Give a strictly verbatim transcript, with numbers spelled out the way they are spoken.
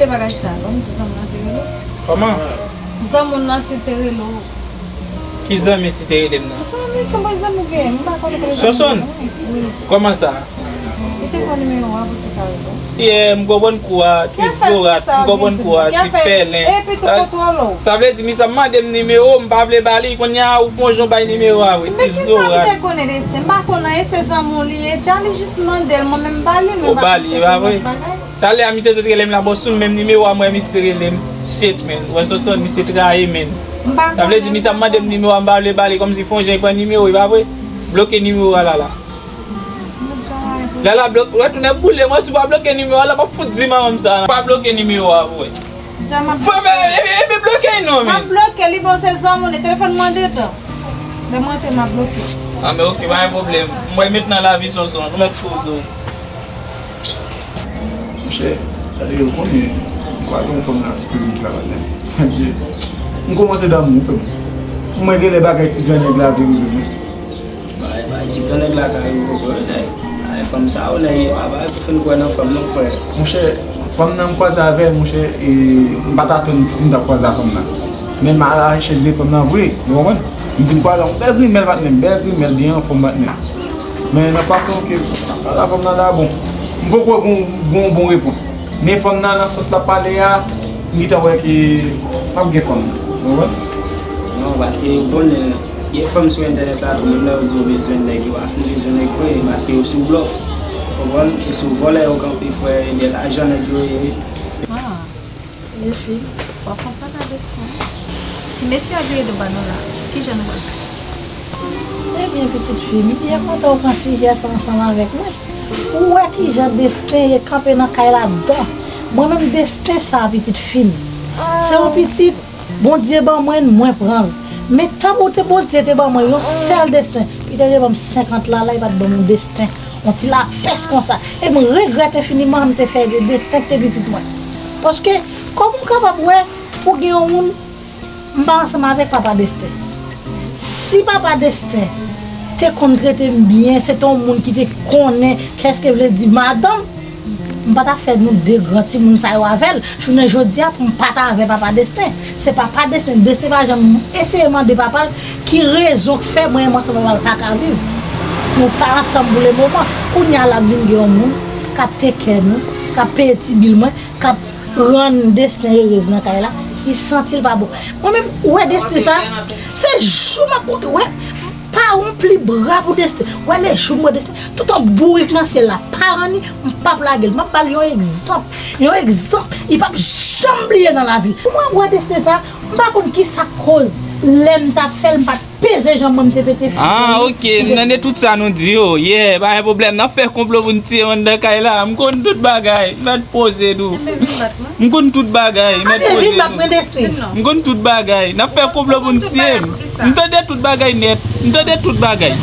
Bagay sa, ban m di zanmi nan te rele w. Kòman? Zanmi w nan si te rele w. Ki zanmi si te rele m nan? Zanmi, kòman zanmi w gen? M pa konn kòman zanmi w gen. Sonson, wi. Kòman sa? Li te pran nimewo a pou te ka rele w. Yeah, m konprann kou a, ti zorat, m konpran kou a, ti pèlen. Epi tou kontwole w. Sa vle di, misye ap mande m nimewo, m pa vle ba li, kounye a ou fè yon jan bay nimewo a vre, ti zorat. Men kisa m te konnen de se? M pa konn anyen, se zanmi w li ye. Dja li jis mande l, mwen menm m ba li l, men m pa konn se kòman bagay. Talè a misye sot rele m la, bon, sou menm nimewo a, m wè misye rele m. Shit, man. Wè Sonson, misye trayi, man. Sa vle di, misye ap mande m nimewo a, m pa vle ba li, kòmsi fè yon jan li pran nimewo, e pa vre? Bloke nimewo a la, la. La, la, bloke, wè, tounen boule, mwen, si w pa bloke nimewo a, la, m ap fout di manman m sa, la. Pa bloke nimewo a, vre. Frè, men, e, e, e, bloke l non, men. M ap bloke li, bon, se zanmi w li, telefòn mwen dedan. Lè m rantre, m ap bloke. Ah, men ok, pa gen pwoblèm. M wè met nan lavi Sonson, nou mèt koze. Monchè, gade yo konnen, m kwaze yon fanm nan sou Facebook la, patnè. Adye, m kòmanse damou, frè m. Mwen genlè bagay ti gran nèg la vle rive mwen. Bay, bay, ti gran nèg la ka rive w, frè, nèg. Ay, fanm sa yo, nèg, yo pa bay pou fin kwè nan fanm, non, frè. Monchè, fanm nan m kwaze avè l, monchè, e, m pa t atann si m t ap kwaze a fanm nan. Men m al a rechèch de fanm nan vre, ou konprann? M vin kwaze yon bèl grimèl, patnè m, bèl grimèl, byen anfòm, patnè m. Men nan fason ke fanm nan pale a fanm nan la, bon, m poko gon, gon bon repons. Men fanm nan, nan sans l ap pale a, m gentan wè ke p ap gen fanm nan. Ou konprann? Non, paske bonè, gen fanm sou entènèt la tou, menm lè yo di yo bezwen nèg, yo pa fin bezwen nèg vre, paske yo sou blòf. Ou konprann? E sou vòlè yo kanpe, frè, e gen lajan nèg yo ye. Ah, Zefi, w ap fè pata de san. Si mesye a vire do ba nou la, kijan nou pral fè? Ebyen, pitit fi m, m byen kontan w pran sijè sa ansanm avèk mwen. Ou wè kijan desten ye kanpe nan kay la dan. Mwen menm, desten sa, pitit fi m, se yon pitit Bondye ban mwen, mwen pran l. Men tanbou te Bondye te ban mwen yon sèl desten. Li te dwe ban m senkant la, la, li pa t ban m yon desten. Yon ti lapès konsa. E mwen regrèt enfiniman m te fè de desten ki te pitit mwen. Paske, kòman w kapab wè pou gen yon moun, m pa ansanm avèk papa Desten. Si papa Desten te konn trete m byen, se te yon moun ki te konnen kiyès ki vle di madanm, m pa ta fè nou de gran timoun sa yo avè l. Jounen jodi a, pou m pa ta avè papa Desten. Se papa Desten. Desten pa janm eseye mande papa l ki rezon k fè mwen menm ansanm avè l pa ka viv. Nou pa ansanm pou le moman. Kounye a la, m vin gen yon moun k ap take care nou, k ap peye ti bil mwen, k ap rann Desten erez nan kay la, li santi l pa bon. Mwen menm, ou wè Desten sa, se jou m ap konte, wè, pawon pli bra pou Desten. Wè le jou m wè Desten, tout yon bourik nan syèl la, pa ranni, m p ap lage l. M ap ba l yon egzanp, yon egzanp, li p ap janm bliye nan lavi l. Mwen wè Desten sa, m pa konn kisa k koz, lè m t ap fè l, m pa t peze janm mwen, m te pete figi. Ah, ok, m tande tout sa nou di yo. Yeah, pa gen pwoblèm, n ap fè konplo pou n tiye m anndan kay la. M konn tout bagay, mèt poze nou. M konn tout bagay, mèt poze nou. M konn tout bagay, n ap fè konplo pou n tiye m. M tande tout bagay nèt, m tande tout bagay.